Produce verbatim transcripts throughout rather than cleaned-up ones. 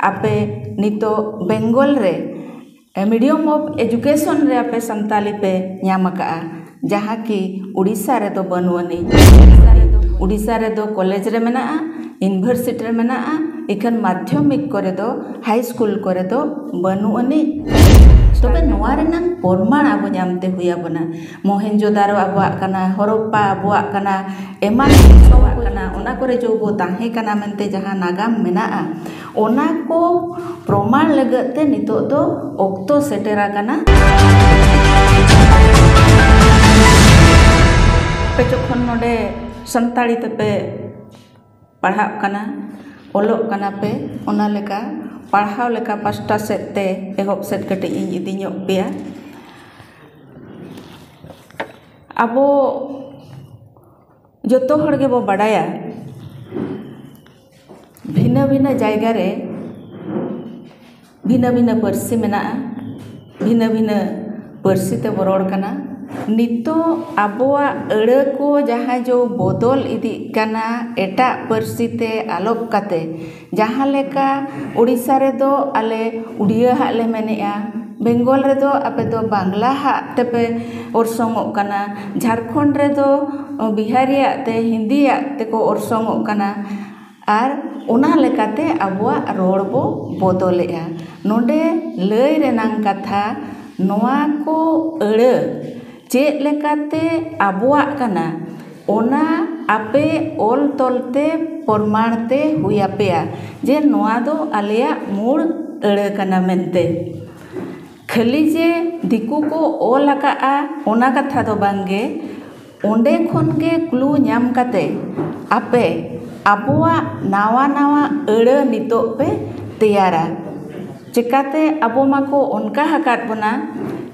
ᱟᱯᱮ ᱱᱤᱛᱚᱜ ᱵᱮᱝᱜᱚᱞ ᱨᱮ ᱢᱤᱰᱤᱭᱟᱢ ᱚᱯᱷ ᱮᱡᱩᱠᱮᱥᱚᱱ ᱨᱮ ᱟᱯᱮ ᱥᱟᱱᱛᱟᱞᱤ ᱯᱮ ᱧᱟᱢ ᱟᱠᱟᱫᱼᱟ, ᱡᱟᱦᱟᱸ ᱠᱤ ᱩᱲᱤᱥᱥᱟ ᱨᱮᱫᱚ ᱵᱟᱹᱱᱩᱜ ᱟᱹᱱᱤᱡ᱾ ᱩᱲᱤᱥᱥᱟ ᱨᱮᱫᱚ ᱠᱚᱞᱮᱡᱽ ᱨᱮ ᱢᱮᱱᱟᱜᱼᱟ, ᱤᱭᱩᱱᱤᱵᱷᱟᱨᱥᱤᱴᱤ ᱨᱮ ᱢᱮᱱᱟᱜᱼᱟ, ᱤᱠᱷᱟᱹᱱ ᱢᱟᱫᱽᱫᱷᱚᱢᱤᱠ ᱠᱚᱨᱮ ᱫᱚ, ᱦᱟᱭ ᱥᱠᱩᱞ ᱠᱚᱨᱮ ᱫᱚ ᱵᱟᱹᱱᱩᱜ ᱟᱹᱱᱤᱡ᱾ ᱛᱚᱵᱮ ᱱᱚᱣᱟ ᱨᱮᱱᱟᱝ ᱯᱨᱚᱢᱟᱬ ᱟᱵᱚ ᱧᱟᱢᱛᱮ ᱦᱩᱭ ᱟᱵᱚᱱᱟ᱾ ᱢᱚᱦᱮᱱᱡᱳᱫᱟᱨᱳ ᱟᱵᱚᱣᱟᱜ ᱠᱟᱱᱟ, ᱦᱚᱨᱚᱯᱯᱟ ᱟᱵᱚᱣᱟᱜ ᱠᱟᱱᱟ, ᱮᱢᱟᱱ ᱟᱵᱚᱣᱟᱜ ᱠᱟᱱᱟ, ᱚᱱᱟ ᱠᱚᱨᱮ ᱡᱚ ᱵᱚ ᱛᱟᱦᱮᱸ ᱠᱟᱱᱟ ᱢᱮᱱᱛᱮ ᱡᱟᱦᱟᱸ ᱱᱟᱜᱟᱢ ᱢᱮᱱᱟᱜᱼᱟ, ᱚᱱᱟ ᱠᱚ ᱯᱨᱚᱢᱟᱬ ᱞᱟᱹᱜᱤᱫ ᱛᱮ ᱱᱤᱛᱚᱜ ᱫᱚ ᱚᱠᱛᱚ ᱥᱮᱴᱮᱨ ᱟᱠᱟᱱᱟ᱾ ᱟᱯᱮ ᱡᱚᱠᱷᱚᱱ ᱱᱚᱰᱮ ᱥᱟᱱᱛᱟᱲᱤ ᱛᱮᱯᱮ ᱯᱟᱲᱦᱟᱜ ᱠᱟᱱᱟ, ᱚᱞᱚᱜ ᱠᱟᱱᱟ ᱯᱮ, ᱚᱱᱟ ᱞᱮᱠᱟ ᱯᱟᱲᱦᱟᱣ ᱞᱮᱠᱟ ᱯᱟᱥᱴᱟ ᱥᱮᱫ ᱛᱮ ᱮᱦᱚᱵ ᱥᱮᱫ ᱠᱟᱹᱴᱤᱡ ᱤᱧ ᱤᱫᱤ ᱧᱚᱜ ᱯᱮᱭᱟ᱾ ᱟᱵᱚ ᱡᱚᱛᱚ ᱦᱚᱲ ᱜᱮᱵᱚ ᱵᱟᱰᱟᱭᱟ, ᱵᱷᱤᱱᱟᱹ ᱵᱷᱤᱱᱟᱹ ᱡᱟᱭᱜᱟ ᱨᱮ ᱵᱷᱤᱱᱟᱹ ᱵᱷᱤᱱᱟᱹ ᱯᱟᱹᱨᱥᱤ ᱢᱮᱱᱟᱜᱼᱟ, ᱵᱷᱤᱱᱟᱹ ᱵᱷᱤᱱᱟᱹ ᱯᱟᱹᱨᱥᱤ ᱛᱮᱵᱚ ᱨᱚᱲ ᱠᱟᱱᱟ᱾ ᱱᱤᱛᱚᱜ ᱟᱵᱚᱣᱟᱜ ᱟᱹᱲᱟᱹ ᱠᱚ ᱡᱟᱦᱟᱸ ᱡᱚ ᱵᱚᱫᱚᱞ ᱤᱫᱤᱜ ᱠᱟᱱᱟ, ᱮᱴᱟᱜ ᱯᱟᱹᱨᱥᱤ ᱛᱮ ᱟᱞᱚᱯ ᱠᱟᱛᱮ, ᱡᱟᱦᱟᱸ ᱞᱮᱠᱟ ᱳᱰᱤᱥᱟ ᱨᱮᱫᱚ ᱟᱞᱮ ᱩᱰᱤᱭᱟᱹ ᱦᱟᱸᱜ ᱞᱮ ᱢᱮᱱᱮᱜᱼᱟ, ᱵᱮᱝᱜᱚᱞ ᱨᱮᱫᱚ ᱟᱯᱮ ᱫᱚ ᱵᱟᱝᱞᱟ ᱦᱟᱸᱜ ᱛᱮᱯᱮ ᱚᱨᱥᱚᱝᱚᱜ ᱠᱟᱱᱟ, ᱡᱷᱟᱲᱠᱷᱚᱸᱰ ᱨᱮᱫᱚ ᱵᱤᱦᱟᱨᱤᱭᱟᱜ ᱛᱮ, ᱦᱤᱱᱫᱤᱭᱟᱜ ᱛᱮᱠᱚ ᱚᱨᱥᱚᱝᱚᱜ ᱠᱟᱱᱟ᱾ ᱟᱨ ᱚᱱᱟ ᱞᱮᱠᱟᱛᱮ ᱟᱵᱚᱣᱟᱜ ᱨᱚᱲ ᱵᱚ ᱵᱚᱫᱚᱞᱮᱜᱼᱟ᱾ ᱱᱚᱰᱮ ᱞᱟᱹᱭ ᱨᱮᱱᱟᱝ ᱠᱟᱛᱷᱟ, ᱱᱚᱣᱟ ᱠᱚ ᱟᱹᱲᱟᱹ ᱪᱮᱫ ᱞᱮᱠᱟᱛᱮ ᱟᱵᱚᱣᱟᱜ ᱠᱟᱱᱟ, ᱚᱱᱟ ᱟᱯᱮ ᱚᱞ ᱛᱚᱞ ᱛᱮ ᱯᱨᱚᱢᱟᱬ ᱛᱮ ᱦᱩᱭ ᱟᱯᱮᱭᱟ ᱡᱮ ᱱᱚᱣᱟ ᱫᱚ ᱟᱞᱮᱭᱟᱜ ᱢᱩᱲ ᱟᱹᱲᱟᱹ ᱠᱟᱱᱟ ᱢᱮᱱᱛᱮ᱾ ᱠᱷᱟᱹᱞᱤ ᱡᱮ ᱫᱤᱠᱩ ᱠᱚ ᱚᱞ ᱟᱠᱟᱫᱼᱟ, ᱚᱱᱟ ᱠᱟᱛᱷᱟ ᱫᱚ ᱵᱟᱝᱜᱮ, ᱚᱸᱰᱮ ᱠᱷᱚᱱ ᱜᱮ ᱠᱞᱩ ᱧᱟᱢ ᱠᱟᱛᱮ ᱟᱯᱮ ᱟᱵᱚᱣᱟᱜ ᱱᱟᱣᱟ ᱱᱟᱣᱟ ᱟᱹᱲᱟᱹ ᱱᱤᱛᱚᱜ ᱯᱮ ᱛᱮᱭᱟᱨᱟ᱾ ᱪᱮᱠᱟᱛᱮ ᱟᱵᱚ ᱢᱟᱠᱚ ᱚᱱᱠᱟ ᱟᱠᱟᱫ ᱵᱚᱱᱟ,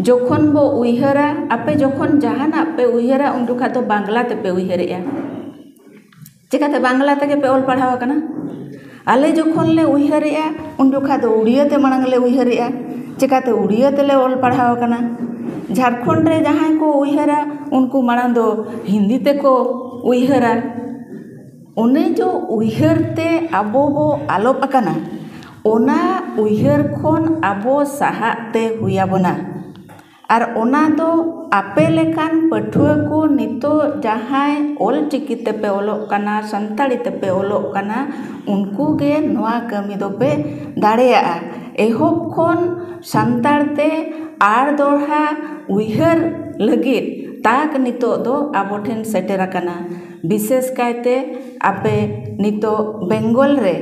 ᱡᱚᱠᱷᱚᱱ ᱵᱚ ᱩᱭᱦᱟᱹᱨᱟ, ᱟᱯᱮ ᱡᱚᱠᱷᱚᱱ ᱡᱟᱦᱟᱱᱟᱜ ᱯᱮ ᱩᱭᱦᱟᱹᱨᱟ, ᱩᱱ ᱡᱚᱠᱷᱟᱡ ᱫᱚ ᱵᱟᱝᱞᱟ ᱛᱮᱯᱮ ᱩᱭᱦᱟᱹᱨᱮᱜᱼᱟ᱾ ᱪᱮᱠᱟᱛᱮ ᱵᱟᱝᱞᱟ ᱛᱮᱜᱮ ᱯᱮ ᱚᱞ ᱯᱟᱲᱦᱟᱣ ᱟᱠᱟᱱᱟ? ᱟᱞᱮ ᱡᱚᱠᱷᱚᱱ ᱞᱮ ᱩᱭᱦᱟᱹᱨᱮᱜᱼᱟ, ᱩᱱ ᱡᱚᱠᱷᱟᱡ ᱫᱚ ᱩᱲᱤᱭᱟᱹ ᱛᱮ ᱢᱟᱲᱟᱝ ᱞᱮ ᱩᱭᱦᱟᱹᱨᱮᱜᱼᱟ᱾ ᱪᱮᱠᱟᱛᱮ ᱩᱲᱤᱭᱟᱹ ᱛᱮᱞᱮ ᱚᱞ ᱯᱟᱲᱦᱟᱣ ᱟᱠᱟᱱᱟ? ᱡᱷᱟᱲᱠᱷᱚᱸᱰ ᱨᱮ ᱡᱟᱦᱟᱸᱭ ᱠᱚ ᱩᱭᱦᱟᱹᱨᱟ, ᱩᱱᱠᱩ ᱢᱟᱲᱟᱝ ᱫᱚ ᱦᱤᱱᱫᱤ ᱛᱮᱠᱚ ᱩᱭᱦᱟᱹᱨᱟ᱾ ᱚᱱᱮ ᱡᱚ ᱩᱭᱦᱟᱹᱨ ᱛᱮ ᱟᱵᱚ ᱵᱚ ᱟᱞᱚᱯ ᱟᱠᱟᱱᱟ, ᱚᱱᱟ ᱩᱭᱦᱟᱹᱨ ᱠᱷᱚᱱ ᱟᱵᱚ ᱥᱟᱦᱟᱜ ᱛᱮ ᱦᱩᱭ ᱟᱵᱚᱱᱟ᱾ ᱟᱨ ᱚᱱᱟ ᱫᱚ ᱟᱯᱮ ᱞᱮᱠᱟᱱ ᱯᱟᱹᱴᱷᱩᱣᱟᱹ ᱠᱚ ᱱᱤᱛᱚᱜ ᱡᱟᱦᱟᱸᱭ ᱚᱞ ᱪᱤᱠᱤ ᱛᱮᱯᱮ ᱚᱞᱚᱜ ᱠᱟᱱᱟ, ᱥᱟᱱᱛᱟᱲᱤ ᱛᱮᱯᱮ ᱚᱞᱚᱜ ᱠᱟᱱᱟ, ᱩᱱᱠᱩ ᱜᱮ ᱱᱚᱣᱟ ᱠᱟᱹᱢᱤ ᱫᱚᱯᱮ ᱫᱟᱲᱮᱭᱟᱜᱼᱟ᱾ ᱮᱦᱚᱵ ᱠᱷᱚᱱ ᱥᱟᱱᱛᱟᱲ ᱛᱮ ᱟᱨ ᱫᱚᱲᱦᱟ ᱩᱭᱦᱟᱹᱨ ᱞᱟᱹᱜᱤᱫ ᱛᱟᱠ ᱱᱤᱛᱚᱜ ᱫᱚ ᱟᱵᱚ ᱴᱷᱮᱱ ᱥᱮᱴᱮᱨ ᱟᱠᱟᱱᱟ᱾ ᱵᱤᱥᱮᱥ ᱠᱟᱭᱛᱮ ᱟᱯᱮ ᱱᱤᱛᱚᱜ ᱵᱮᱝᱜᱚᱞ ᱨᱮ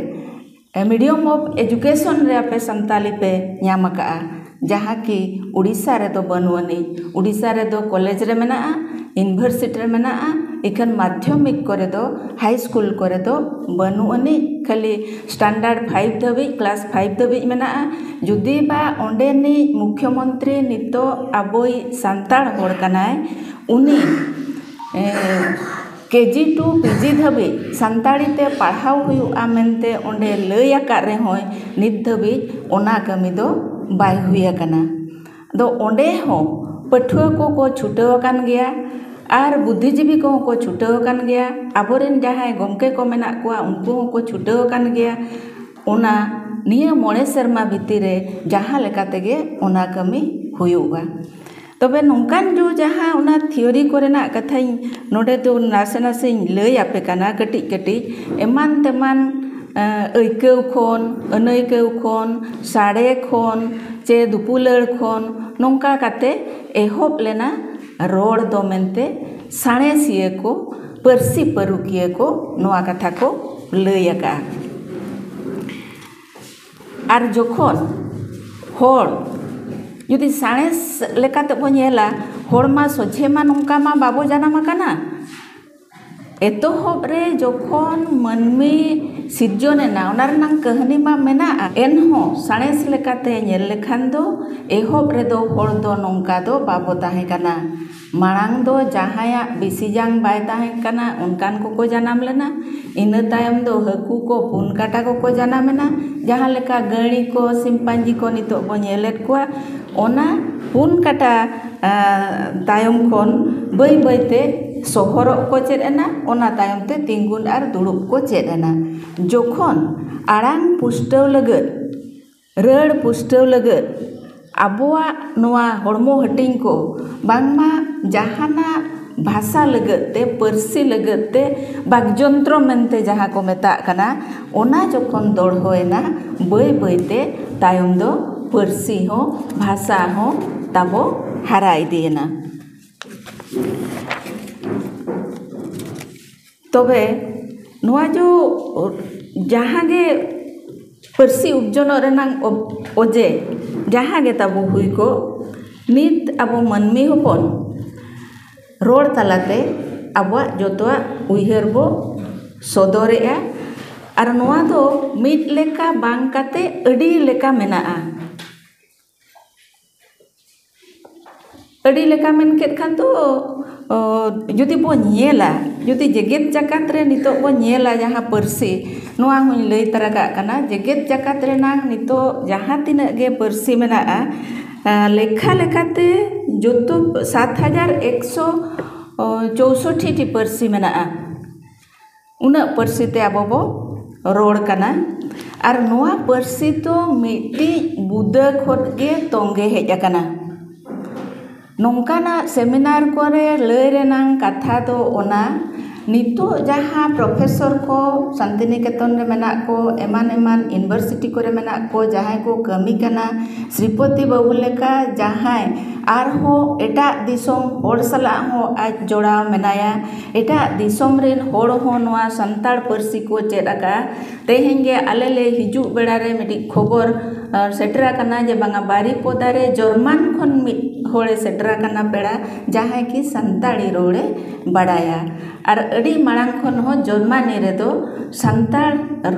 medium of education ᱨᱮ ᱟᱯᱮ ᱥᱟᱱᱛᱟᱞᱤ ᱯᱮ ᱧᱟᱢ ᱟᱠᱟᱫᱼᱟ, ᱡᱟᱦᱟᱸ ᱠᱤ ᱩᱲᱤᱥᱥᱟ ᱨᱮᱫᱚ ᱵᱟᱹᱱᱩᱜ ᱟᱹᱱᱤᱡ᱾ ᱩᱲᱤᱥᱥᱟ ᱨᱮᱫᱚ ᱠᱚᱞᱮᱡᱽ ᱨᱮ ᱢᱮᱱᱟᱜᱼᱟ, ᱤᱭᱩᱱᱤᱵᱷᱟᱨᱥᱤᱴᱤ ᱨᱮ ᱢᱮᱱᱟᱜᱼᱟ, ᱤᱠᱷᱟᱹᱱ ᱢᱟᱫᱽᱫᱷᱚᱢᱤᱠ ᱠᱚᱨᱮ ᱫᱚ, ᱦᱟᱭ ᱥᱠᱩᱞ ᱠᱚᱨᱮ ᱫᱚ ᱵᱟᱹᱱᱩᱜ ᱟᱹᱱᱤᱡ, ᱠᱷᱟᱹᱞᱤ standard five ᱫᱷᱟᱹᱵᱤᱡ, class five ᱫᱷᱟᱹᱵᱤᱡ ᱢᱮᱱᱟᱜᱼᱟ᱾ ᱡᱩᱫᱤ ᱵᱟ ᱚᱸᱰᱮᱱᱤᱡ ᱢᱩᱠᱷᱭᱚᱢᱚᱱᱛᱨᱤ ᱱᱤᱛᱚᱜ ᱟᱵᱚᱭᱤᱡ ᱥᱟᱱᱛᱟᱲ ᱦᱚᱲ ᱠᱟᱱᱟᱭ, ᱩᱱᱤ, ᱮ, ᱠᱮ ᱡᱤ ᱴᱩ ᱯᱤ ᱡᱤ ᱫᱷᱟᱹᱵᱤᱡ ᱥᱟᱱᱛᱟᱲᱤ ᱛᱮ ᱯᱟᱲᱦᱟᱣ ᱦᱩᱭᱩᱜᱼᱟ ᱢᱮᱱᱛᱮ ᱚᱸᱰᱮ ᱞᱟᱹᱭ ᱟᱠᱟᱫ ᱨᱮᱦᱚᱸᱭ, ᱱᱤᱛ ᱫᱷᱟᱹᱵᱤᱡ ᱚᱱᱟ ᱠᱟᱹᱢᱤ ᱫᱚ ᱵᱟᱭ ᱦᱩᱭ ᱟᱠᱟᱱᱟ᱾ ᱟᱫᱚ ᱚᱸᱰᱮ ᱦᱚᱸ ᱯᱟᱹᱴᱷᱩᱣᱟᱹ ᱠᱚᱠᱚ ᱪᱷᱩᱴᱟᱹᱣ ᱟᱠᱟᱱ ᱜᱮᱭᱟ ᱟᱨ ᱵᱩᱫᱽᱫᱷᱤᱡᱤᱵᱤ ᱠᱚᱦᱚᱸ ᱠᱚ ᱪᱷᱩᱴᱟᱹᱣ ᱟᱠᱟᱱ ᱜᱮᱭᱟ᱾ ᱟᱵᱚᱨᱮᱱ ᱡᱟᱦᱟᱸᱭ ᱜᱚᱢᱠᱮ ᱠᱚ ᱢᱮᱱᱟᱜ ᱠᱚᱣᱟ, ᱩᱱᱠᱩ ᱦᱚᱸᱠᱚ ᱪᱷᱩᱴᱟᱹᱣ ᱟᱠᱟᱱ ᱜᱮᱭᱟ᱾ ᱚᱱᱟ ᱱᱤᱭᱟᱹ ᱢᱚᱬᱮ ᱥᱮᱨᱢᱟ ᱵᱷᱤᱛᱤᱨ ᱨᱮ ᱡᱟᱦᱟᱸ ᱞᱮᱠᱟ ᱛᱮᱜᱮ ᱚᱱᱟ ᱠᱟᱹᱢᱤ ᱦᱩᱭᱩᱜᱼᱟ᱾ ᱛᱚᱵᱮ ᱱᱚᱝᱠᱟᱱ ᱡᱚ ᱡᱟᱦᱟᱸ ᱚᱱᱟ ᱛᱷᱤᱭᱳᱨᱤ ᱠᱚᱨᱮᱱᱟᱜ ᱠᱟᱛᱷᱟᱧ ᱱᱚᱰᱮ ᱫᱚ ᱱᱟᱥᱮ ᱱᱟᱥᱮᱧ ᱞᱟᱹᱭ ᱟᱯᱮ ᱠᱟᱱᱟ, ᱠᱟᱹᱴᱤᱡ ᱠᱟᱹᱴᱤᱡ ᱮᱢᱟᱱ ᱛᱮᱢᱟᱱ, ᱮ, ᱟᱹᱭᱠᱟᱹᱣ ᱠᱷᱚᱱ, ᱟᱹᱱᱟᱹᱭᱠᱟᱹᱣ ᱠᱷᱚᱱ, ᱥᱟᱰᱮ ᱠᱷᱚᱱ, ᱪᱮ ᱫᱩᱯᱩᱞᱟᱹᱲ ᱠᱷᱚᱱ ᱱᱚᱝᱠᱟ ᱠᱟᱛᱮ ᱮᱦᱚᱵ ᱞᱮᱱᱟ ᱨᱚᱲ ᱫᱚ ᱢᱮᱱᱛᱮ ᱥᱟᱬᱮᱥᱤᱭᱟᱹ ᱠᱚ, ᱯᱟᱹᱨᱥᱤ ᱯᱟᱹᱨᱩᱠᱷᱤᱭᱟᱹ ᱠᱚ ᱱᱚᱣᱟ ᱠᱟᱛᱷᱟ ᱠᱚ ᱞᱟᱹᱭ ᱟᱠᱟᱫᱼᱟ᱾ ᱟᱨ ᱡᱚᱠᱷᱚᱱ ᱦᱚᱲ ᱡᱩᱫᱤ ᱥᱟᱬᱮᱥ ᱞᱮᱠᱟᱛᱮ ᱵᱚ ᱧᱮᱞᱟ, ᱦᱚᱲ ᱢᱟ ᱥᱚᱡᱷᱮ ᱢᱟ ᱱᱚᱝᱠᱟ ᱢᱟ ᱵᱟᱵᱚ ᱡᱟᱱᱟᱢ ᱟᱠᱟᱱᱟ᱾ ᱮᱛᱚᱦᱚᱵ ᱨᱮ ᱡᱚᱠᱷᱚᱱ ᱢᱟᱹᱱᱢᱤ ᱥᱤᱨᱡᱚᱱ ᱮᱱᱟ, ᱚᱱᱟ ᱨᱮᱱᱟᱜ ᱠᱟᱹᱦᱱᱤ ᱢᱟ ᱢᱮᱱᱟᱜᱼᱟ, ᱮᱱᱦᱚᱸ ᱥᱟᱬᱮᱥ ᱞᱮᱠᱟᱛᱮ ᱧᱮᱞ ᱞᱮᱠᱷᱟᱱ ᱫᱚ ᱮᱦᱚᱵ ᱨᱮᱫᱚ ᱦᱚᱲ ᱫᱚ ᱱᱚᱝᱠᱟ ᱫᱚ ᱵᱟᱵᱚ ᱛᱟᱦᱮᱸ ᱠᱟᱱᱟ᱾ ᱢᱟᱲᱟᱝ ᱫᱚ ᱡᱟᱦᱟᱸᱭᱟᱜ ᱵᱤᱥᱤ ᱡᱟᱝ ᱵᱟᱭ ᱛᱟᱦᱮᱸ ᱠᱟᱱᱟ, ᱚᱱᱠᱟᱱ ᱠᱚᱠᱚ ᱡᱟᱱᱟᱢ ᱞᱮᱱᱟ᱾ ᱤᱱᱟᱹ ᱛᱟᱭᱚᱢ ᱫᱚ ᱦᱟᱹᱠᱩ ᱠᱚ ᱯᱩᱱ ᱠᱟᱴᱟ ᱠᱚᱠᱚ ᱡᱟᱱᱟᱢ ᱮᱱᱟ, ᱡᱟᱦᱟᱸ ᱞᱮᱠᱟ ᱜᱟᱹᱲᱤ ᱠᱚ, ᱥᱤᱢᱯᱟᱧᱡᱤ ᱠᱚ ᱱᱤᱛᱚᱜ ᱵᱚ ᱧᱮᱞᱮᱫ ᱠᱚᱣᱟ, ᱚᱱᱟ ᱯᱩᱱ ᱠᱟᱴᱟ, ᱟ, ᱛᱟᱭᱚᱢ ᱠᱷᱚᱱ ᱵᱟᱹᱭ ᱵᱟᱹᱭ ᱛᱮ ᱥᱚᱦᱚᱨᱚᱜ ᱠᱚ ᱪᱮᱫ ᱮᱱᱟ, ᱚᱱᱟ ᱛᱟᱭᱚᱢ ᱛᱮ ᱛᱤᱸᱜᱩᱱ ᱟᱨ ᱫᱩᱲᱩᱵ ᱠᱚ ᱪᱮᱫ ᱮᱱᱟ᱾ ᱡᱚᱠᱷᱚᱱ ᱟᱲᱟᱝ ᱯᱩᱥᱴᱟᱹᱣ ᱞᱟᱹᱜᱤᱫ, ᱨᱟᱹᱲ ᱯᱩᱥᱴᱟᱹᱣ ᱞᱟᱹᱜᱤᱫ ᱟᱵᱚᱣᱟᱜ ᱱᱚᱣᱟ ᱦᱚᱲᱢᱚ ᱦᱟᱹᱴᱤᱧ ᱠᱚ ᱵᱟᱝᱢᱟ ᱡᱟᱦᱟᱱᱟᱜ ᱵᱷᱟᱥᱟ ᱞᱟᱹᱜᱤᱫ ᱛᱮ, ᱯᱟᱹᱨᱥᱤ ᱞᱟᱹᱜᱤᱫ ᱛᱮ ᱵᱟᱠᱡᱚᱱᱛᱨᱚ ᱢᱮᱱᱛᱮ ᱡᱟᱦᱟᱸ ᱠᱚ ᱢᱮᱛᱟᱜ ᱠᱟᱱᱟ, ᱚᱱᱟ ᱡᱚᱠᱷᱚᱱ ᱫᱚᱲᱦᱚᱭᱮᱱᱟ, ᱵᱟᱹᱭ ᱵᱟᱹᱭᱛᱮ ᱛᱟᱭᱚᱢ ᱫᱚ ᱯᱟᱹᱨᱥᱤ ᱦᱚᱸ ᱵᱷᱟᱥᱟ ᱦᱚᱸ ᱛᱟᱵᱚ ᱦᱟᱨᱟ ᱤᱫᱤᱭᱮᱱᱟ᱾ ᱛᱚᱵᱮ ᱱᱚᱣᱟ ᱡᱚ ᱡᱟᱦᱟᱸ ᱜᱮ ᱯᱟᱹᱨᱥᱤ ᱩᱵᱡᱚᱱᱚᱜ ᱨᱮᱱᱟᱜ ᱚ- ᱚᱡᱮ ᱡᱟᱦᱟᱸ ᱜᱮ ᱛᱟᱵᱚ ᱦᱩᱭ ᱠᱚᱜ, ᱱᱤᱛ ᱟᱵᱚ ᱢᱟᱹᱱᱢᱤ ᱦᱚᱯᱚᱱ ᱨᱚᱲ ᱛᱟᱞᱟᱛᱮ ᱟᱵᱚᱣᱟᱜ ᱡᱚᱛᱚᱣᱟᱜ ᱩᱭᱦᱟᱹᱨ ᱵᱚ ᱥᱚᱫᱚᱨᱮᱜᱼᱟ᱾ ᱟᱨ ᱱᱚᱣᱟ ᱫᱚ ᱢᱤᱫ ᱞᱮᱠᱟ ᱵᱟᱝ ᱠᱟᱛᱮ ᱟᱹᱰᱤ ᱞᱮᱠᱟ ᱢᱮᱱᱟᱜᱼᱟ᱾ ᱟᱹᱰᱤ ᱞᱮᱠᱟ ᱢᱮᱱ ᱠᱮᱫ ᱠᱷᱟᱱ ᱫᱚ, ᱚ, ᱡᱩᱫᱤ ᱵᱚ ᱧᱮᱞᱟ, ᱡᱩᱫᱤ ᱡᱮᱜᱮᱛ ᱡᱟᱠᱟᱛ ᱨᱮ ᱱᱤᱛᱚᱜ ᱵᱚ ᱧᱮᱞᱟ ᱡᱟᱦᱟᱸ ᱯᱟᱹᱨᱥᱤ, ᱱᱚᱣᱟ ᱦᱚᱸᱧ ᱞᱟᱹᱭ ᱛᱟᱨᱟ ᱠᱟᱜ ᱠᱟᱱᱟ, ᱡᱮᱜᱮᱛ ᱡᱟᱠᱟᱛ ᱨᱮᱱᱟᱝ ᱱᱤᱛᱚᱜ ᱡᱟᱦᱟᱸ ᱛᱤᱱᱟᱹᱜ ᱜᱮ ᱯᱟᱹᱨᱥᱤ ᱢᱮᱱᱟᱜᱼᱟ, ᱟ, ᱞᱮᱠᱷᱟ ᱞᱮᱠᱟᱛᱮ ᱡᱚᱛᱚ ᱥᱟᱛ ᱦᱟᱡᱟᱨ ᱮᱠᱥᱚ ᱪᱳᱥᱚᱴᱴᱤ ᱴᱤ ᱯᱟᱹᱨᱥᱤ ᱢᱮᱱᱟᱜᱼᱟ᱾ ᱩᱱᱟᱹᱜ ᱯᱟᱹᱨᱥᱤ ᱛᱮ ᱟᱵᱚ ᱵᱚ ᱨᱚᱲ ᱠᱟᱱᱟ᱾ ᱟᱨ ᱱᱚᱣᱟ ᱯᱟᱹᱨᱥᱤ ᱫᱚ ᱢᱤᱫᱴᱤᱡ ᱵᱩᱫᱟᱹ ᱠᱷᱚᱱ ᱜᱮ ᱛᱚᱸᱜᱮ ᱦᱮᱡ ᱟᱠᱟᱱᱟ᱾ ᱱᱚᱝᱠᱟᱱᱟᱜ ᱥᱮᱢᱤᱱᱟᱨ ᱠᱚᱨᱮ ᱞᱟᱹᱭ ᱨᱮᱱᱟᱝ ᱠᱟᱛᱷᱟ ᱫᱚ ᱚᱱᱟ, ᱱᱤᱛᱚᱜ ᱡᱟᱦᱟᱸ ᱯᱨᱚᱯᱷᱮᱥᱚᱨ ᱠᱚ ᱥᱟᱱᱛᱤᱱᱤᱠᱮᱛᱚᱱ ᱨᱮ ᱢᱮᱱᱟᱜ ᱠᱚ, ᱮᱢᱟᱱ ᱮᱢᱟᱱ ᱤᱭᱩᱱᱤᱵᱷᱟᱨᱥᱤᱴᱤ ᱠᱚᱨᱮ ᱢᱮᱱᱟᱜ ᱠᱚ, ᱡᱟᱦᱟᱸᱭ ᱠᱚ ᱠᱟᱹᱢᱤ ᱠᱟᱱᱟ, ᱥᱨᱤᱯᱚᱛᱤ ᱵᱟᱹᱵᱩ ᱞᱮᱠᱟ ᱡᱟᱦᱟᱸᱭ ᱟᱨᱦᱚᱸ ᱮᱴᱟᱜ ᱫᱤᱥᱚᱢ ᱦᱚᱲ ᱥᱟᱞᱟᱜ ᱦᱚᱸ ᱟᱡ ᱡᱚᱲᱟᱣ ᱢᱮᱱᱟᱭᱟ, ᱮᱴᱟᱜ ᱫᱤᱥᱚᱢ ᱨᱮᱱ ᱦᱚᱲ ᱦᱚᱸ ᱱᱚᱣᱟ ᱥᱟᱱᱛᱟᱲ ᱯᱟᱹᱨᱥᱤ ᱠᱚ ᱪᱮᱫ ᱟᱠᱟᱫᱼᱟ᱾ ᱛᱮᱦᱮᱧ ᱜᱮ ᱟᱞᱮ ᱞᱮ ᱦᱤᱡᱩᱜ ᱵᱮᱲᱟ ᱨᱮ ᱢᱤᱫᱴᱤᱡ ᱠᱷᱚᱵᱚᱨ, ᱟᱨ ᱥᱮᱴᱮᱨ ᱟᱠᱟᱱᱟ ᱡᱮ ᱵᱟᱝᱟ, ᱵᱟᱨᱤᱯᱚᱫᱟ ᱨᱮ ᱡᱚᱨᱢᱟᱱ ᱠᱷᱚᱱ ᱢᱤᱫ ᱦᱚᱲᱮ ᱥᱮᱴᱮᱨ ᱟᱠᱟᱱᱟ ᱯᱮᱲᱟ, ᱡᱟᱦᱟᱸᱭ ᱠᱤ ᱥᱟᱱᱛᱟᱲᱤ ᱨᱚᱲᱮ ᱵᱟᱲᱟᱭᱟ᱾ ᱟᱨ ᱟᱹᱰᱤ ᱢᱟᱲᱟᱝ ᱠᱷᱚᱱ ᱦᱚᱸ ᱡᱚᱨᱢᱟᱱᱤ ᱨᱮᱫᱚ ᱥᱟᱱᱛᱟᱲ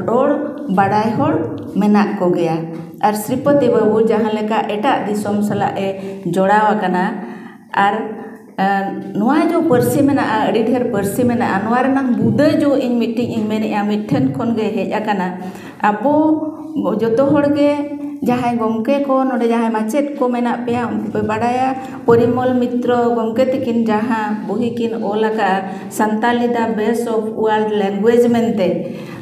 ᱨᱚᱲ ᱵᱟᱲᱟᱭ ᱦᱚᱲ ᱢᱮᱱᱟᱜ ᱠᱚᱜᱮᱭᱟ᱾ ᱟᱨ ᱥᱨᱤᱯᱚᱛᱤ ᱵᱟᱹᱵᱩ ᱡᱟᱦᱟᱸ ᱞᱮᱠᱟ ᱮᱴᱟᱜ ᱫᱤᱥᱚᱢ ᱥᱟᱞᱟᱜ ᱮ ᱡᱚᱲᱟᱣ ᱟᱠᱟᱱᱟ, ᱟᱨ, ᱟᱨ ᱱᱚᱣᱟ ᱡᱚ ᱯᱟᱹᱨᱥᱤ ᱢᱮᱱᱟᱜᱼᱟ, ᱟᱹᱰᱤ ᱰᱷᱮᱨ ᱯᱟᱹᱨᱥᱤ ᱢᱮᱱᱟᱜᱼᱟ, ᱱᱚᱣᱟ ᱨᱮᱱᱟᱜ ᱵᱩᱫᱟᱹ ᱡᱚ ᱤᱧ ᱢᱤᱫᱴᱤᱡ ᱤᱧ ᱢᱮᱱᱮᱫᱼᱟ, ᱢᱤᱫ ᱴᱷᱮᱱ ᱠᱷᱚᱱ ᱜᱮ ᱦᱮᱡ ᱟᱠᱟᱱᱟ᱾ ᱟᱵᱚ ᱡᱚᱛᱚ ᱦᱚᱲ ᱜᱮ ᱡᱟᱦᱟᱸᱭ ᱜᱚᱢᱠᱮ ᱠᱚ, ᱱᱚᱰᱮ ᱡᱟᱦᱟᱸᱭ ᱢᱟᱪᱮᱫ ᱠᱚ ᱢᱮᱱᱟᱜ ᱯᱮᱭᱟ, ᱩᱱᱠᱩ ᱯᱮ ᱵᱟᱰᱟᱭᱟ, ᱯᱚᱨᱤᱢᱚᱞ ᱢᱤᱛᱨᱚ ᱜᱚᱢᱠᱮ ᱛᱤᱠᱤᱱ ᱡᱟᱦᱟᱸ ᱵᱩᱦᱤ ᱠᱤᱱ ᱚᱞ ᱟᱠᱟᱫᱼᱟ, Santali, The Base of World Language ᱢᱮᱱᱛᱮ,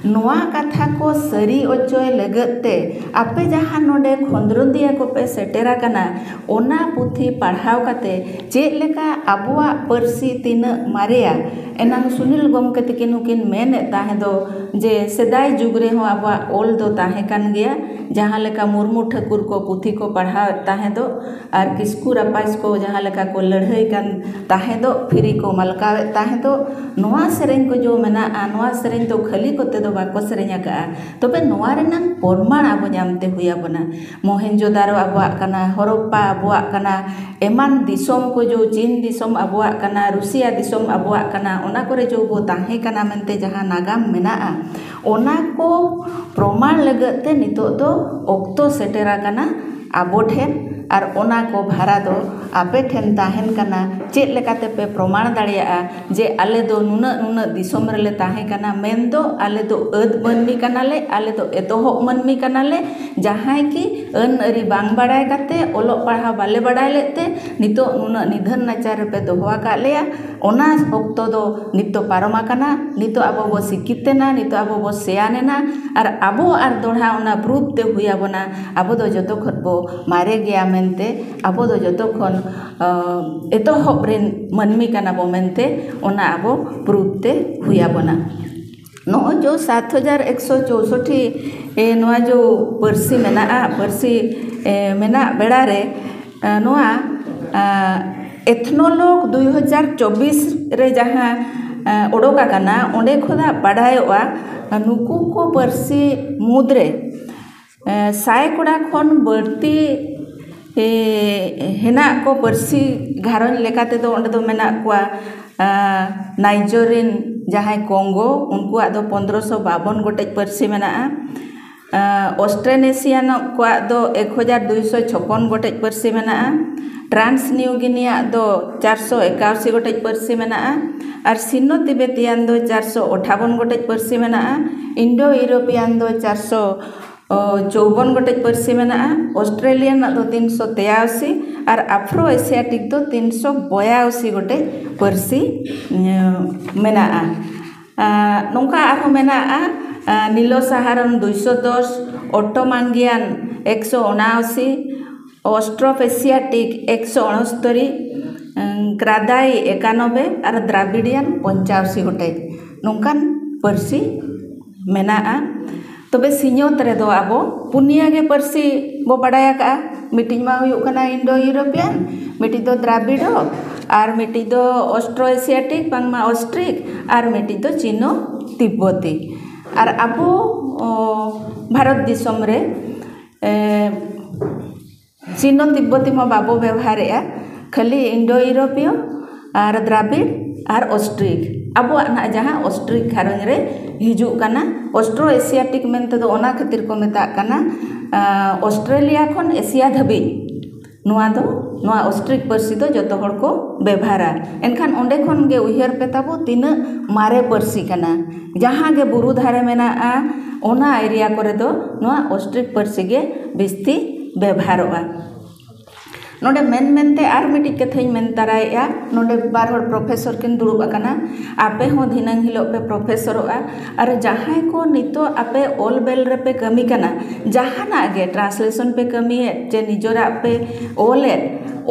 ᱱᱚᱣᱟ ᱠᱟᱛᱷᱟ ᱠᱚ ᱥᱟᱹᱨᱤ ᱚᱪᱚᱭ ᱞᱟᱹᱜᱤᱫ ᱛᱮ ᱟᱯᱮ ᱡᱟᱦᱟᱸ ᱱᱚᱰᱮ ᱠᱷᱚᱸᱫᱽᱨᱚᱸᱫᱤᱭᱟᱹ ᱠᱚᱯᱮ ᱥᱮᱴᱮᱨ ᱟᱠᱟᱱᱟ, ᱚᱱᱟ ᱯᱩᱛᱷᱤ ᱯᱟᱲᱦᱟᱣ ᱠᱟᱛᱮ ᱪᱮᱫ ᱞᱮᱠᱟ ᱟᱵᱚᱣᱟᱜ ᱯᱟᱹᱨᱥᱤ ᱛᱤᱱᱟᱹᱜ ᱢᱟᱨᱮᱭᱟ᱾ ᱮᱱᱟᱝ ᱥᱩᱱᱤᱞ ᱜᱚᱢᱠᱮ ᱛᱤᱠᱤᱱ ᱦᱚᱸᱠᱤᱱ ᱢᱮᱱᱮᱫ ᱛᱟᱦᱮᱸ ᱫᱚ ᱡᱮ ᱥᱮᱫᱟᱭ ᱡᱩᱜᱽ ᱨᱮᱦᱚᱸ ᱟᱵᱚᱣᱟᱜ ᱚᱞ ᱫᱚ ᱛᱟᱦᱮᱸ ᱠᱟᱱ ᱜᱮᱭᱟ, ᱡᱟᱦᱟᱸ ᱞᱮᱠᱟ ᱢᱩᱨᱢᱩ ᱴᱷᱟᱹᱠᱩᱨ ᱠᱚ ᱯᱩᱛᱷᱤ ᱠᱚ ᱯᱟᱲᱦᱟᱣᱮᱫ ᱛᱟᱦᱮᱸ ᱫᱚ, ᱟᱨ ᱠᱤᱥᱠᱩ ᱨᱟᱯᱟᱡᱽ ᱠᱚ ᱡᱟᱦᱟᱸ ᱞᱮᱠᱟ ᱠᱚ ᱞᱟᱹᱲᱦᱟᱹᱭ ᱠᱟᱱ ᱛᱟᱦᱮᱸ ᱫᱚ, ᱯᱷᱤᱨᱤ ᱠᱚ ᱢᱟᱞᱠᱟᱣᱮᱫ ᱛᱟᱦᱮᱸ ᱫᱚ, ᱱᱚᱣᱟ ᱥᱮᱨᱮᱧ ᱠᱚ ᱡᱚ ᱢᱮᱱᱟᱜᱼᱟ, ᱱᱚᱣᱟ ᱥᱮᱨᱮᱧ ᱫᱚ ᱠᱷᱟᱹᱞᱤ ᱠᱚᱛᱮ ᱫᱚ ᱵᱟᱠᱚ ᱥᱮᱨᱮᱧ ᱟᱠᱟᱫᱼᱟ᱾ ᱛᱚᱵᱮ ᱱᱚᱣᱟ ᱨᱮᱱᱟᱝ ᱯᱨᱚᱢᱟᱬ ᱟᱵᱚ ᱧᱟᱢᱛᱮ ᱦᱩᱭ ᱟᱵᱚᱱᱟ᱾ ᱢᱚᱦᱮᱱᱡᱳᱫᱟᱨᱳ ᱟᱵᱚᱣᱟᱜ ᱠᱟᱱᱟ, ᱦᱚᱨᱚᱯᱯᱟ ᱟᱵᱚᱣᱟᱜ ᱠᱟᱱᱟ, ᱮᱢᱟᱱ ᱫᱤᱥᱚᱢ ᱠᱚ ᱡᱚ, ᱪᱤᱱ ᱫᱤᱥᱚᱢ ᱟᱵᱚᱣᱟᱜ ᱠᱟᱱᱟ, ᱨᱩᱥᱤᱭᱟ ᱫᱤᱥᱚᱢ ᱟᱵᱚᱣᱟᱜ ᱠᱟᱱᱟ, ᱚᱱᱟ ᱠᱚᱨᱮ ᱡᱚ ᱵᱚ ᱛᱟᱦᱮᱸ ᱠᱟᱱᱟ ᱢᱮᱱᱛᱮ ᱡᱟᱦᱟᱸ ᱱᱟᱜᱟᱢ ᱢᱮᱱᱟᱜᱼᱟ, ᱚᱱᱟ ᱠᱚ ᱯᱨᱚᱢᱟᱬ ᱞᱟᱹᱜᱤᱫ ᱛᱮ ᱱᱤᱛᱚᱜ ᱫᱚ ᱚᱠᱛᱚ ᱥᱮᱴᱮᱨ ᱟᱠᱟᱱᱟ ᱟᱵᱚ ᱴᱷᱮᱱ᱾ ᱟᱨ ᱚᱱᱟ ᱠᱚ ᱵᱷᱟᱨᱟ ᱫᱚ ᱟᱯᱮ ᱴᱷᱮᱱ ᱛᱟᱦᱮᱱ ᱠᱟᱱᱟ᱾ ᱪᱮᱫ ᱞᱮᱠᱟᱛᱮ ᱯᱮ ᱯᱨᱚᱢᱟᱬ ᱫᱟᱲᱮᱭᱟᱜᱼᱟ ᱡᱮ ᱟᱞᱮ ᱫᱚ ᱱᱩᱱᱟᱹᱜ ᱱᱩᱱᱟᱹᱜ ᱫᱤᱥᱚᱢ ᱨᱮᱞᱮ ᱛᱟᱦᱮᱸ ᱠᱟᱱᱟ, ᱢᱮᱱᱫᱚ ᱟᱞᱮ ᱫᱚ ᱟᱹᱫ ᱢᱟᱹᱱᱢᱤ ᱠᱟᱱᱟᱞᱮ, ᱟᱞᱮ ᱫᱚ ᱮᱛᱚᱦᱚᱵ ᱢᱟᱹᱱᱢᱤ ᱠᱟᱱᱟᱞᱮ, ᱡᱟᱦᱟᱸᱭ ᱠᱤ ᱟᱹᱱ ᱟᱹᱨᱤ ᱵᱟᱝ ᱵᱟᱲᱟᱭ ᱠᱟᱛᱮ, ᱚᱞᱚᱜ ᱯᱟᱲᱦᱟᱣ ᱵᱟᱞᱮ ᱵᱟᱲᱟᱭ ᱞᱮᱫ ᱛᱮ ᱱᱤᱛᱚᱜ ᱱᱩᱱᱟᱹᱜ ᱱᱤᱫᱷᱟᱹᱱ ᱱᱟᱪᱟᱨ ᱨᱮᱯᱮ ᱫᱚᱦᱚ ᱟᱠᱟᱫ ᱞᱮᱭᱟ᱾ ᱚᱱᱟ ᱚᱠᱛᱚ ᱫᱚ ᱱᱤᱛᱚᱜ ᱯᱟᱨᱚᱢ ᱟᱠᱟᱱᱟ᱾ ᱱᱤᱛᱚᱜ ᱟᱵᱚ ᱵᱚ ᱥᱤᱠᱠᱷᱤᱛ ᱮᱱᱟ, ᱱᱤᱛᱚᱜ ᱟᱵᱚ ᱵᱚ ᱥᱮᱭᱟᱱ ᱮᱱᱟ, ᱟᱨ ᱟᱵᱚ ᱟᱨ ᱫᱚᱲᱦᱟ ᱚᱱᱟ ᱯᱨᱩᱯᱷ ᱛᱮ ᱦᱩᱭ ᱟᱵᱚᱱᱟ ᱟᱵᱚ ᱫᱚ ᱡᱚᱛᱚ ᱠᱷᱚᱱ ᱵᱚ ᱢᱟᱨᱮ ᱜᱮᱭᱟ ᱢᱮᱱᱛᱮ, ᱟᱵᱚ ᱫᱚ ᱡᱚᱛᱚ ᱠᱷᱚᱱ, ᱟᱸ, ᱮᱛᱚᱦᱚᱵ ᱨᱮᱱ ᱢᱟᱹᱱᱢᱤ ᱠᱟᱱᱟ ᱵᱚ ᱢᱮᱱᱛᱮ, ᱚᱱᱟ ᱟᱵᱚ ᱯᱨᱩᱯᱷ ᱛᱮ ᱦᱩᱭ ᱟᱵᱚᱱᱟ᱾ ᱱᱚᱜᱼᱚᱭ ᱡᱚ ᱥᱟᱛ ᱦᱟᱡᱟᱨ ᱮᱠᱥᱚ ᱪᱳᱥᱚᱴᱴᱤ, ᱮ, ᱱᱚᱣᱟ ᱡᱚ ᱯᱟᱹᱨᱥᱤ ᱢᱮᱱᱟᱜᱼᱟ, ᱯᱟᱹᱨᱥᱤ, ᱮ, ᱢᱮᱱᱟᱜ ᱵᱮᱲᱟ ᱨᱮ, ᱮ, ᱱᱚᱣᱟ, ᱟ, ᱮᱛᱷᱱᱳᱞᱚᱜᱽ ᱫᱩᱭ ᱦᱟᱡᱟᱨ ᱪᱚᱵᱵᱤᱥ ᱨᱮ ᱡᱟᱦᱟᱸ, ᱮ, ᱚᱰᱳᱠ ᱟᱠᱟᱱᱟ, ᱚᱸᱰᱮ ᱠᱷᱚᱱᱟᱜ ᱵᱟᱰᱟᱭᱚᱜᱼᱟ, ᱱᱩᱠᱩ ᱠᱚ ᱯᱟᱹᱨᱥᱤ ᱢᱩᱫᱽᱨᱮ ᱮ, ᱥᱟᱭ ᱠᱚᱲᱟ ᱠᱷᱚᱱ ᱵᱟᱹᱲᱛᱤ, ᱮ, ᱦᱮᱱᱟᱜ ᱠᱚ ᱯᱟᱹᱨᱥᱤ ᱜᱷᱟᱨᱚᱸᱡᱽ ᱞᱮᱠᱟ ᱛᱮᱫᱚ᱾ ᱚᱸᱰᱮ ᱫᱚ ᱢᱮᱱᱟᱜ ᱠᱚᱣᱟ, ᱟ, ᱱᱟᱭᱡᱚᱨ ᱨᱮᱱ ᱡᱟᱦᱟᱸᱭ ᱠᱚᱝᱜᱳ, ᱩᱱᱠᱩᱣᱟᱜ ᱫᱚ ᱯᱚᱱᱫᱽᱨᱚᱥᱚ ᱵᱟᱵᱚᱱ ᱜᱚᱴᱮᱡ ᱯᱟᱹᱨᱥᱤ ᱢᱮᱱᱟᱜᱼᱟ᱾ ᱟ, ᱚᱥᱴᱨᱮᱱᱮᱥᱤᱭᱟᱱ ᱠᱚᱣᱟᱜ ᱫᱚ ᱮᱠ ᱦᱟᱡᱟᱨ ᱫᱩᱭᱥᱚ ᱪᱷᱚᱯᱚᱱ ᱜᱚᱴᱮᱡ ᱯᱟᱹᱨᱥᱤ ᱢᱮᱱᱟᱜᱼᱟ᱾ ᱴᱨᱟᱱᱥ ᱱᱤᱭᱩ ᱜᱤᱱᱤᱭᱟᱜ ᱫᱚ ᱪᱟᱨᱥᱚ ᱮᱠᱟᱥᱤ ᱜᱚᱴᱮᱡ ᱯᱟᱹᱨᱥᱤ ᱢᱮᱱᱟᱜᱼᱟ᱾ ᱟᱨ ᱥᱤᱱᱱᱚ ᱛᱤᱵᱮᱛᱤᱭᱟᱱ ᱫᱚ ᱪᱟᱨᱥᱚ ᱟᱴᱷᱟᱵᱚᱱ ᱜᱚᱴᱮᱡ ᱯᱟᱹᱨᱥᱤ ᱢᱮᱱᱟᱜᱼᱟ᱾ ᱤᱱᱰᱳ ᱤᱭᱩᱨᱳᱯᱤᱭᱟᱱ ᱫᱚ ᱪᱟᱨᱥᱚ ᱪᱚᱣᱵᱚᱱ ᱜᱚᱴᱮᱡ ᱯᱟᱹᱨᱥᱤ ᱢᱮᱱᱟᱜᱼᱟ᱾ ᱚᱥᱴᱨᱮᱞᱤᱭᱟ ᱨᱮᱱᱟᱜ ᱫᱚ ᱛᱤᱱᱥᱚ ᱛᱮᱭᱟᱥᱤ ᱟᱨ ᱟᱯᱷᱨᱳ ᱮᱥᱤᱭᱟᱴᱤᱠ ᱫᱚ ᱛᱤᱱᱥᱚ ᱵᱚᱭᱟᱥᱤ ᱜᱚᱴᱮᱡ ᱯᱟᱹᱨᱥᱤ ᱢᱮᱱᱟᱜᱼᱟ᱾ ᱱᱚᱝᱠᱟ ᱟᱨᱦᱚᱸ ᱢᱮᱱᱟᱜᱼᱟ, ᱱᱤᱞᱳ ᱥᱟᱦᱟᱨᱟᱱ ᱫᱩᱭᱥᱚ ᱫᱚᱥ, ᱚᱴᱳᱢᱟᱝᱜᱤᱭᱟᱱ ᱮᱠᱥᱚ ᱩᱱᱟᱥᱤ, ᱚᱥᱴᱨᱳᱯᱮᱥᱤᱭᱟᱴᱤᱠ ᱮᱠᱥᱚ ᱩᱱᱚᱥᱛᱚᱨᱤ, ᱠᱨᱟᱫᱟᱭ ᱮᱠᱟᱱᱚᱵᱮ ᱟᱨ ᱫᱨᱟᱵᱤᱰᱤᱭᱟᱱ ᱯᱚᱧᱪᱟᱥᱤ ᱜᱚᱴᱮᱡ ᱱᱚᱝᱠᱟᱱ ᱯᱟᱹᱨᱥᱤ ᱢᱮᱱᱟᱜᱼᱟ᱾ ᱛᱚᱵᱮ ᱥᱤᱧᱚᱛ ᱨᱮᱫᱚ ᱟᱵᱚ ᱯᱩᱱᱭᱟᱹ ᱜᱮ ᱯᱟᱹᱨᱥᱤ ᱵᱚ ᱵᱟᱰᱟᱭ ᱟᱠᱟᱫᱼᱟ᱾ ᱢᱤᱫᱴᱤᱡ ᱢᱟ ᱦᱩᱭᱩᱜ ᱠᱟᱱᱟ ᱤᱱᱰᱳ ᱤᱭᱩᱨᱳᱯᱤᱭᱟᱱ, ᱢᱤᱫᱴᱤᱡ ᱫᱚ ᱫᱨᱟᱵᱤᱰᱚ, ᱟᱨ ᱢᱤᱫᱴᱤᱡ ᱫᱚ ᱚᱥᱴᱨᱳ ᱮᱥᱤᱭᱟᱴᱤᱠ, ᱵᱟᱝᱢᱟ ᱚᱥᱴᱨᱤᱠ, ᱟᱨ ᱢᱤᱫᱴᱤᱡ ᱫᱚ ᱪᱤᱱᱳ ᱛᱤᱵᱵᱚᱛᱤ᱾ ᱟᱨ ᱟᱵᱚ ᱵᱷᱟᱨᱚᱛ ᱫᱤᱥᱚᱢ ᱨᱮ ᱪᱤᱱᱳ ᱛᱤᱵᱵᱚᱛᱤ ᱢᱟ ᱵᱟᱵᱚ ᱵᱮᱵᱷᱟᱨᱮᱜᱼᱟ, ᱠᱷᱟᱹᱞᱤ ᱤᱱᱰᱳ ᱤᱭᱩᱨᱳᱯᱤᱭᱚ ᱟᱨ ᱫᱨᱟᱵᱤᱲ ᱟᱨ ᱚᱥᱴᱨᱤᱠ, ᱟᱵᱚᱣᱟᱜ ᱱᱟᱦᱟᱜ ᱡᱟᱦᱟᱸ ᱚᱥᱴᱨᱤᱠ ᱜᱷᱟᱨᱚᱸᱡᱽ ᱨᱮ ᱦᱤᱡᱩᱜ ᱠᱟᱱᱟ᱾ ᱚᱥᱴᱨᱳ ᱮᱥᱤᱭᱟᱴᱤᱠ ᱢᱮᱱᱛᱮ ᱫᱚ ᱚᱱᱟ ᱠᱷᱟᱹᱛᱤᱨ ᱠᱚ ᱢᱮᱛᱟᱜ ᱠᱟᱱᱟ ᱚᱥᱴᱨᱮᱞᱤᱭᱟ ᱠᱷᱚᱱ ᱮᱥᱤᱭᱟ ᱫᱷᱟᱹᱵᱤᱡ ᱱᱚᱣᱟ ᱫᱚ, ᱱᱚᱣᱟ ᱚᱥᱴᱨᱤᱠ ᱯᱟᱹᱨᱥᱤ ᱫᱚ ᱡᱚᱛᱚ ᱦᱚᱲ ᱠᱚ ᱵᱮᱵᱷᱟᱨᱟ᱾ ᱮᱱᱠᱷᱟᱱ ᱚᱸᱰᱮ ᱠᱷᱚᱱ ᱜᱮ ᱩᱭᱦᱟᱹᱨ ᱯᱮ ᱛᱟᱵᱚ, ᱛᱤᱱᱟᱹᱜ ᱢᱟᱨᱮ ᱯᱟᱹᱨᱥᱤ ᱠᱟᱱᱟ᱾ ᱡᱟᱦᱟᱸ ᱜᱮ ᱵᱩᱨᱩ ᱫᱷᱟᱨᱮ ᱢᱮᱱᱟᱜᱼᱟ, ᱚᱱᱟ ᱮᱨᱤᱭᱟ ᱠᱚᱨᱮ ᱫᱚ ᱱᱚᱣᱟ ᱚᱥᱴᱨᱤᱠ ᱯᱟᱹᱨᱥᱤ ᱜᱮ ᱵᱤᱥᱛᱤ ᱵᱮᱵᱷᱟᱨᱚᱜᱼᱟ᱾ ᱱᱚᱰᱮ ᱢᱮᱱ ᱢᱮᱱᱛᱮ ᱟᱨ ᱢᱤᱫᱴᱤᱡ ᱠᱟᱛᱷᱟᱧ ᱢᱮᱱ ᱛᱟᱨᱟᱭᱮᱫᱼᱟ᱾ ᱱᱚᱰᱮ ᱵᱟᱨ ᱦᱚᱲ ᱯᱨᱚᱯᱷᱮᱥᱚᱨ ᱠᱤᱱ ᱫᱩᱲᱩᱵ ᱟᱠᱟᱱᱟ᱾ ᱟᱯᱮ ᱦᱚᱸ ᱫᱷᱤᱱᱟᱹᱝ ᱦᱤᱞᱳᱜ ᱯᱮ ᱯᱨᱚᱯᱷᱮᱥᱚᱨᱚᱜᱼᱟ᱾ ᱟᱨ ᱡᱟᱦᱟᱸᱭ ᱠᱚ ᱱᱤᱛᱚᱜ ᱟᱯᱮ ᱚᱞ ᱵᱮᱞ ᱨᱮᱯᱮ ᱠᱟᱹᱢᱤ ᱠᱟᱱᱟ, ᱡᱟᱦᱟᱱᱟᱜ ᱜᱮ ᱴᱨᱟᱱᱥᱞᱮᱥᱚᱱ ᱯᱮ ᱠᱟᱹᱢᱤᱭᱮᱫ ᱪᱮ ᱱᱤᱡᱮᱨᱟᱜ ᱯᱮ ᱚᱞᱮᱫ,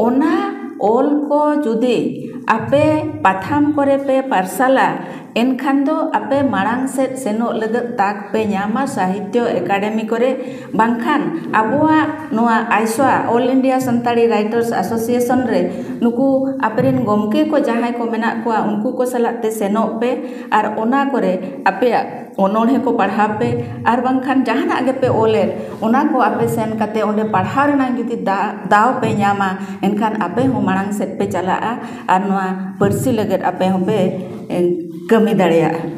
ᱚᱱᱟ ᱚᱞ ᱠᱚ ᱡᱩᱫᱤ ᱟᱯᱮ ᱯᱟᱛᱷᱟᱢ ᱠᱚᱨᱮ ᱯᱮ ᱯᱟᱨᱥᱟᱞᱟ, ᱮᱱᱠᱷᱟᱱ ᱫᱚ ᱟᱯᱮ ᱢᱟᱲᱟᱝ ᱥᱮᱫ ᱥᱮᱱᱚᱜ ᱞᱟᱹᱜᱤᱫ ᱛᱟᱠ ᱯᱮ ᱧᱟᱢᱟ ᱥᱟᱦᱤᱛᱭᱚ ᱮᱠᱟᱰᱮᱢᱤ ᱠᱚᱨᱮ, ᱵᱟᱝᱠᱷᱟᱱ ᱟᱵᱚᱣᱟᱜ ᱱᱚᱣᱟ ᱟᱭᱥᱚᱟ, All India Santali Writers Association ᱨᱮ ᱱᱩᱠᱩ ᱟᱯᱮᱨᱮᱱ ᱜᱚᱢᱠᱮ ᱠᱚ ᱡᱟᱦᱟᱸᱭ ᱠᱚ ᱢᱮᱱᱟᱜ ᱠᱚᱣᱟ, ᱩᱱᱠᱩ ᱠᱚ ᱥᱟᱞᱟᱜ ᱛᱮ ᱥᱮᱱᱚᱜ ᱯᱮ ᱟᱨ ᱚᱱᱟ ᱠᱚᱨᱮ ᱟᱯᱮᱭᱟᱜ ᱚᱱᱚᱬᱦᱮ ᱠᱚ ᱯᱟᱲᱦᱟᱣ ᱯᱮ, ᱟᱨ ᱵᱟᱝᱠᱷᱟᱱ ᱡᱟᱦᱟᱱᱟᱜ ᱜᱮᱯᱮ ᱚᱞᱮᱫ, ᱚᱱᱟ ᱠᱚ ᱟᱯᱮ ᱥᱮᱱ ᱠᱟᱛᱮ ᱚᱸᱰᱮ ᱯᱟᱲᱦᱟᱣ ᱨᱮᱱᱟᱜ ᱡᱩᱫᱤ ᱫᱟ-, ᱫᱟᱣ ᱯᱮ ᱧᱟᱢᱟ, ᱮᱱᱠᱷᱟᱱ ᱟᱯᱮ ᱦᱚᱸ ᱢᱟᱲᱟᱝ ᱥᱮᱫ ᱯᱮ ᱪᱟᱞᱟᱜᱼᱟ ᱟᱨ ᱱᱚᱣᱟ ᱯᱟᱹᱨᱥᱤ ᱞᱟᱹᱜᱤᱫ ᱟᱯᱮ ᱦᱚᱸᱯᱮ, ᱮ, ᱠᱟᱹᱢᱤ ᱫᱟᱲᱮᱭᱟᱜᱼᱟ᱾